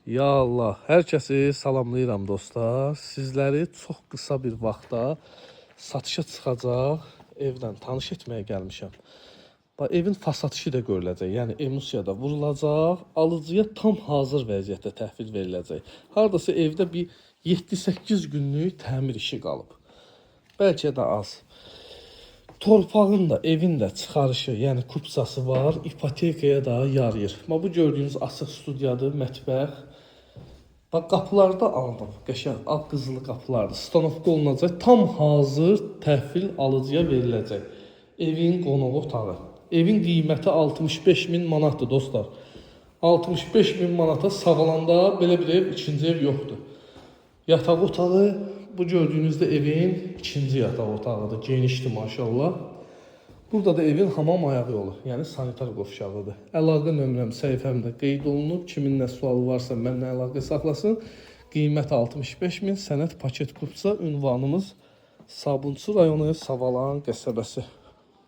Ya Allah, hər kəsi salamlayıram dostlar. Sizləri çox qısa bir vaxtda satışa çıxacaq evdən tanış etməyə gəlmişəm. Bax, evin fasad işi də görüləcək. Yəni emusiyada vurulacaq, alıcıya tam hazır vəziyyətdə təhvil veriləcək. Hardasa evdə bir 7-8 günlük təmir işi qalıb. Bəlkə də az. Torpağın da, evin də çıxarışı, yəni kupçası var, ipotekaya da yarayır. Bax bu gördüyünüz açıq studiyadır, mətbəx. Bax qapılarda alınıb, qəşəng ağ qızılı qapılardır. Stanovka olunacaq, tam hazır təhvil alıcıya veriləcək. Evin qonaq otağı. Evin qiyməti 65 min manatdır dostlar. 65 min manata Sağalanda belə bir ev, ikinci ev yoxdur. Yataq otağı bu gördüyünüzdə evin ikinci yataq otağıdır. Genişdir maşallah. Burada da evin hamam ayaq yolu, yəni sanitar qovşağıdır. Əlaqə nömrəm səhifəmdə qeyd olunub. Kimin nə sualı varsa mənimlə əlaqə saxlasın. Qiymət 65 min, sənəd paket kupça, ünvanımız Sabunçu rayonu Savalan qəsəbəsi.